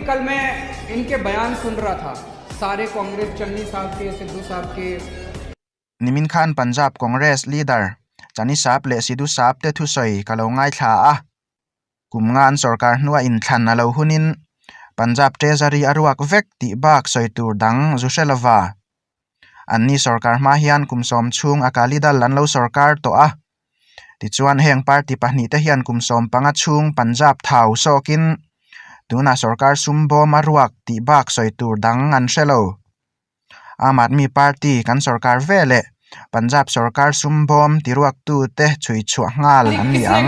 कल मैं इनके बयान सुन रहा था सारे कांग्रेस चन्नी साहब के सिद्धू साहब के Nimin khan Punjab Congress leader Channi Saab leh Sidhu Saab te thusawi ka lo ngaithla a. Kum nga an sorkar hnua inthlan a lo hunin Punjab Treasury a ruak vek tih bak sawi tur dang zu hre lova. Anni sorkar hma hian kum sawm chhung Akali Dal an lo sorkar tawh a. Tichuan heng party pahnihte hian kum 15 chhung Punjab thau sawkin tunah sorkar sum bawm a ruak tih bak sawi tur dang an hre lo. Aam Aadmi Party kan sorkar ve leh Punjab sorkar sum bawm tiruaktute chhui chhuah nghal an ni ang.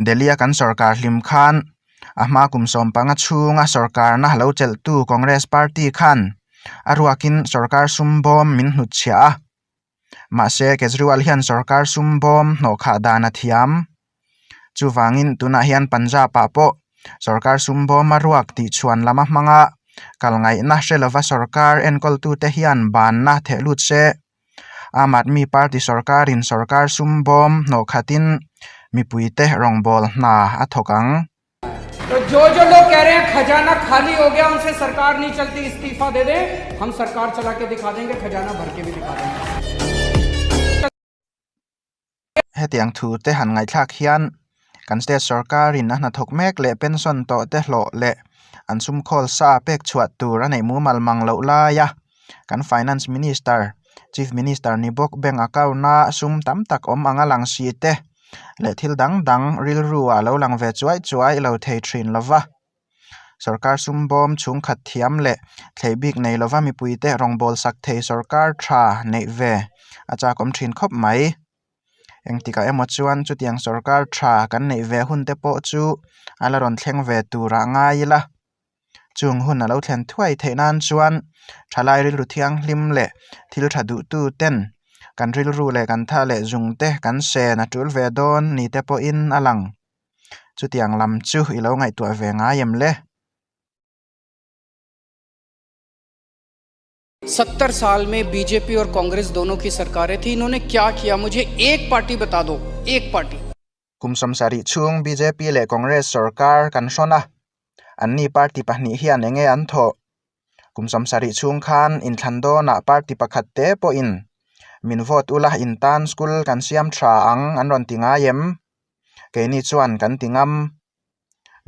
Delhi-a kan sorkar hlim khan a hma kum 15 chhunga sorkarna lo chelhtu Congress Party khan a ruakin sorkar sum bawm min hnutchhiah a. Mahse, Kejriwal hian sorkar sum bawm hnawhkhah dan a thiam. Chuvangin tunah hian Punjab-ah pawh sorkar sum bawm a ruak tih chhuan lama hmanga kal ngaihna hre lova sorkar enkawltute hian banna theh lut se. Aam Aadmi Party sorkarin sorkar sum bawm hnawh khatin mipuite rawngbâwl hna a thawk ang. Hetiang thu te han ngaihthlak hian kan state sorkarin a hnathawk mek leh pension tawh te hlawh leh an sum khawl sa pek chhuah tur a neih mumal mang loh laia kan finance minister chief minister ni bawk bank account a sum tam tak awm anga lang si te leh thil dang dang rilru ah lo lang ve chuai chuai lo thei thin lova. Sorkar sum bawm chhungkhat thiam leh thlei bik nei lova mipuite rawngbâwl sak thei sorkar tha neih ve a chakawm thin khawp mai. Engtikah emaw chuan chutiang sorkar tha kan neih ve hun te pawh chu a la rawn thleng ve turah ngai ila. Chung hun a lo thlen thuai theih nan chuan thalai rilru thianghlim leh thil tha duhtu ten kan rilru leh kan tha leh zung te kan sen a tul ve dawn ni te pawhin a lang. Chutiang lam chu i lo ngaihtuah ve ngai em le? सत्तर साल में बीजेपी और कांग्रेस दोनों की सरकारें थी इन्होंने क्या किया मुझे एक पार्टी बता दो एक party Kum 70 chhung bjp leh Congress sorkar kan hrawn a, anni party pahnih hian enge an thawh? Kum 70 chhung khan inthlan dawnah party pakhat te pawhin min vote ula in tan school kan siam tha ang an rawn ti ngai em? Keini chuan kan ti ngam.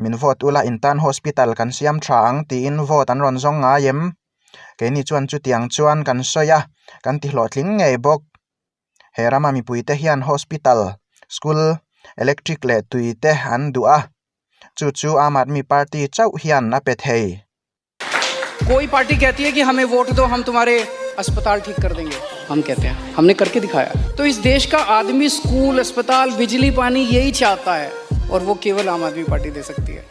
Min vote ula in tan hospital kan siam tha ang tiin vote an rawn zawng ngai em? Keini chuan chutiang chuan kan sawi a, kan ti hlawhtling ngei bawk. He rama mipuite hian hospital, school, electric leh tui te an duh a, chu chu Aam Aadmi Party chauh hian a pe thei. कोई पार्टी कहती है कि हमें वोट दो हम तुम्हारे अस्पताल ठीक कर देंगे हम कहते हैं हमने करके दिखाया तो इस देश का आदमी स्कूल अस्पताल बिजली पानी यही चाहता है और वो केवल आम आदमी पार्टी दे सकती है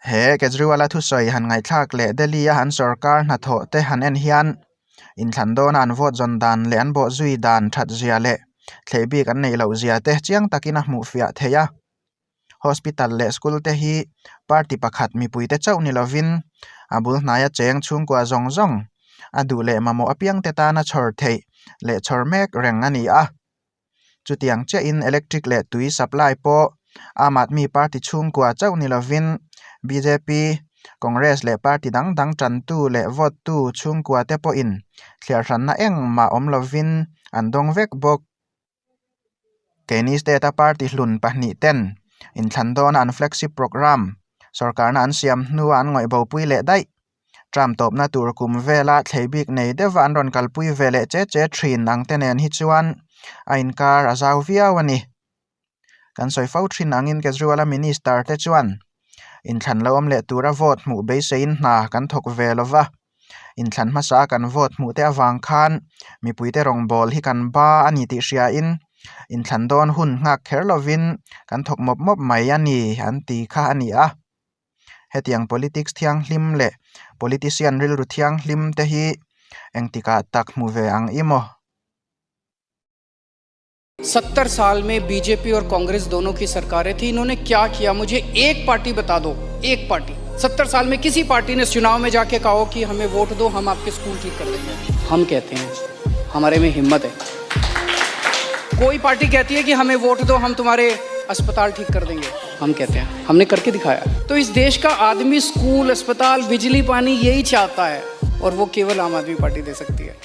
He Kejriwal-a thusawi han ngaihthlak leh Delhi-a an sorkar hnathawh te han en hian inthlan dawna an vote zawn dan leh an bawh zui dan that zia leh thlei bik an neih loh zia te chiang takin a hmuh fiah thei a. Hospital leh school te hi party pakhat mipuite chauh ni lovin a bul hnaia cheng chhungkua zawng zawng a duh leh mamawh apiang te tana chhawr theih leh chhawr mek reng a ni a. Chutiang chiahin electric leh tui supply pawh Aam Aadmi Party chhungkua chauh ni lovin bjp, Congress leh party dang dang tantu leh vote tu chhungkua te pawhin thliar hranna engmah awm lovin an dawng vek bawk. Keini state a party hlun pahnih ten inthlan dawna an flagship programme sorkarna an siam hnua an ngawih bopui leh daih. Term tawpna tur kum vela thlei bik nei deuha an rawn kalpui ve leh che che thin ang te nen hi chuan a inkar a zau viau a ni. Kan sawi fo thin angin Kejriwal-a minister te chuan inthlan lo awm leh tura vote hmuh beiseiin hna kan thawk ve lo va, inthlan hmasa kan vote hmuh te avang khan mipuite rawngbâwl hi kan ba a ni tih hriain inthlan dawn hun nghak kher lovin kan thawk mawp mawp mai a ni an ti kha a ni a. Hetiang politics thianghlim leh politician rilru thianghlim te hi engtikah tak hmu ve ang i maw? सत्तर साल में बीजेपी और कांग्रेस दोनों की सरकारें थी इन्होंने क्या किया मुझे एक पार्टी बता दो एक पार्टी सत्तर साल में किसी पार्टी ने चुनाव में जाके कहा हो कि हमें वोट दो हम आपके स्कूल ठीक कर देंगे हम कहते हैं हमारे में हिम्मत है कोई पार्टी कहती है कि हमें वोट दो, हम तुम्हारे अस्पताल ठीक कर देंगे। हम कहते हैं, हमने करके दिखाया। तो इस देश का आदमी स्कूल, अस्पताल, बिजली, पानी, यही चाहता है और वो केवल आम आदमी पार्टी दे सकती है।